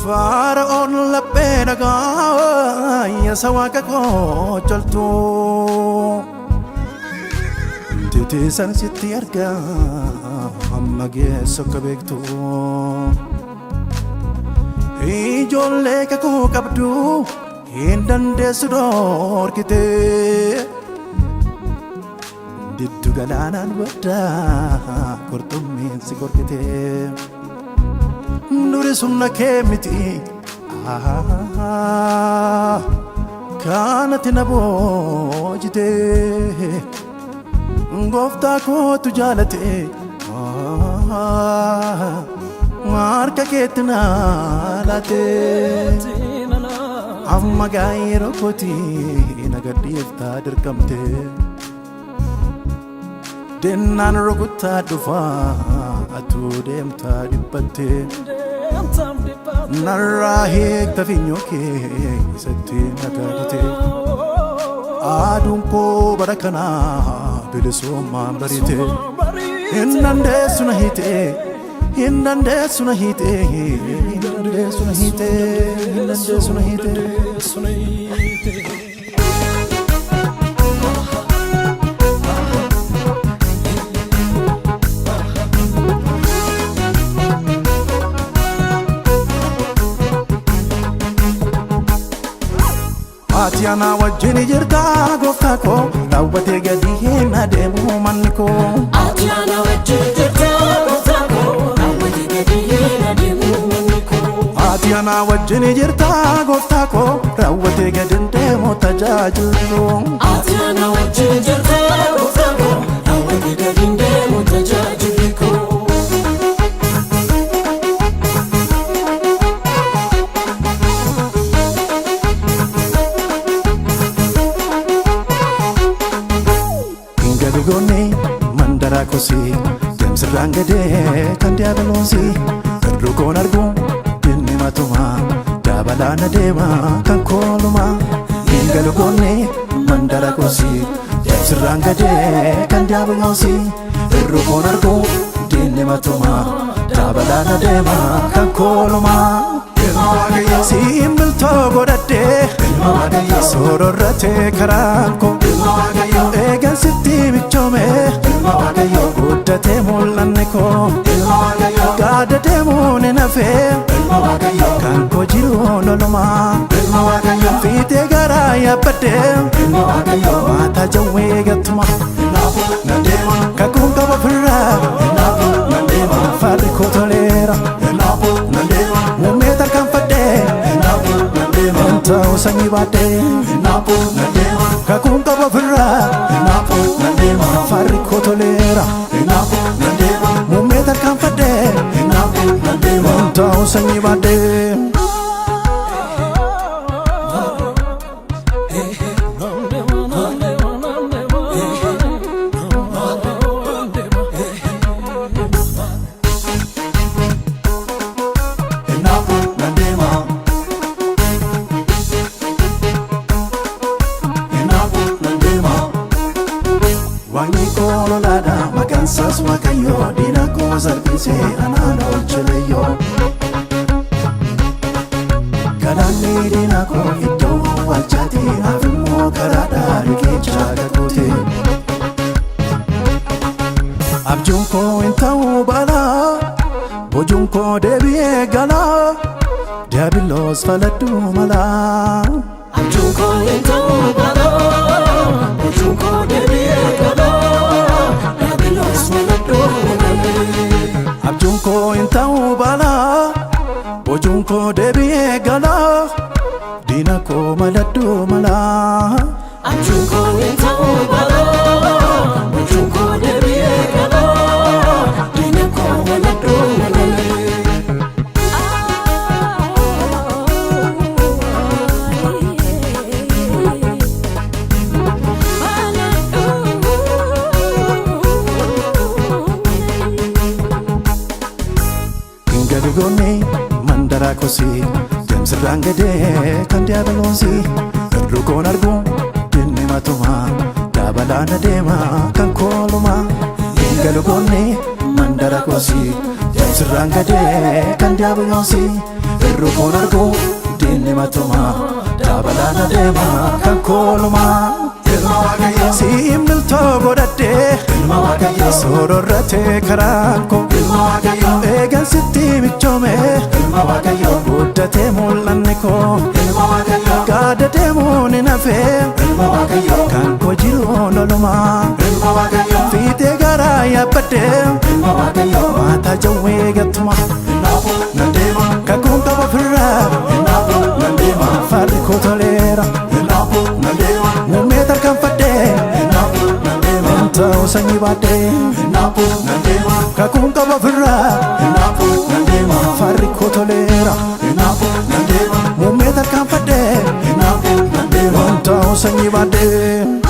Fara'oon laphee dhagaa yasa waaqa koo coltu. Titiisan sitti argaa amma geessu akka beektu. Ijoollee kakuu qabdu hin dandeessu dhorkite. Diddu galaanaan baddaa qurxummiin si gorkite. Nuri sumna kee miti kanatti na boojite. Gooftaa kootu jaalate harka keetti na laate. Amma gaa yeroo kooti na gadhiiftaa dirqamte. Dennaan rukuttaa dhufaa atuu deemtaa dhiphatte. Narraa hiikta finyoo kee isatti na gaadite. Aduun koo bara kanaa bilisummaan bariite. Hin dandeessu na hiite. Hin dandeessu na hiite. Hin dandeessu na hiite. Hin dandeessu na hiite. Ati ana wajjin jirta gooftaa koo raawwatee gadi hin adeemu manni koo. Ati ana wajjin jirta gooftaa koo raawwatee gadi hin adeemu manni koo. Ati ana wajjin jirta gooftaa koo raawwatee gadi hin deemu tajaajilu. Ati ana wajjin jirta gooftaa koo raawwatee gadi hin deemu tajaajilli koo. Hin galugoonni mandaraa kosii deemsirraan gadee kan diiyaabiloosii irru koon argu dinni matuma dabalaan adeema kan kooluma. Hin galugoonni mandara kosii deemsirraan gadee kan diiyaabiloosii irru koon argu dinni matuma dabalaan adeema kan kooluma. Siin biltoo godhadhee sororratee karaan koo eegan sitti michoome guddatee mul'anne koo gaada deemuun hin hafee kan koo jiruun olumaa fiixee garaa yaabbadhee maataa jawwee gattuma kakuun qaba ofirraa farri koo toleera muummee tarkaanfadhee hin ta'u sanyii baadhee kakuun qaba ofirraa farri koo toleera muummee tarkaanfadhee hin ta'u sanyii baadhee. Waaqni koo lolaadha maqaan isaas Waaqayyo diina koo salphisee anaan oolcheleyyoo. Galaanni diina koo iddoo awwaalchaati naaf immoo karaadha riqicha kakuuti. Abjuun koo hin ta'u balaa bojuun koo deebi'ee galaa diiyaabiloos faladhu malaa. Abjuun koo hin ta'u balaa bojuun koo deebi'ee galaa diiyaabiloos maladhu malee. Abjuun koo hin ta'u balaa bojuun koo deebi'ee galaa diina koo maladhu malaa. Abjuun koo hin ta'u balaa bojuun koo deebi'ee galaa diina koo maladhu malee. Hin galugoonni mandaraa kosii deemsirraan gadee kan diiyaabiloosii irru koon argu dinni matuma dabalaan adeema kan kooluma. Hin galugoonni mandara kosii deemsirraan gadee kan diiyaabiloosii Irru koon argu diinni matuma dabalaan adeema kan koolumaa. Ilma Waaqayyoo. Siin miltoo godhadhee Ilma Waaqayyoo. Sororratee karaan koo Ilma Waaqayyoo. Eegan sitti michoome Ilma Waaqayyoo. Guddatee mul'anni koo Ilma Waaqayyoo. Gaada deemuun hin hafee Ilma Waaqayyoo. Kan koo jiruun olumaa Ilma Waaqayyoo. Fiixee garaa yaabbadhee Ilma Waaqayyoo. Maataa jawwee gattuma Inaafu nan deema. Kakuun qaba ofirraa Inaafu nan deema. Farri koo toleera Inaafu nan deema. Muummee tarkaanfadhee Inaafu nan deema. Hin ta'u sanyii baadhee Inaafu nan deema. Kakuun qaba ofirraa Inaafu nan deema. Farri koo toleera Inaafu nan deema. Muummee tarkaanfadhee Inaafu nan deema. Hin ta'u sanyii baadhee.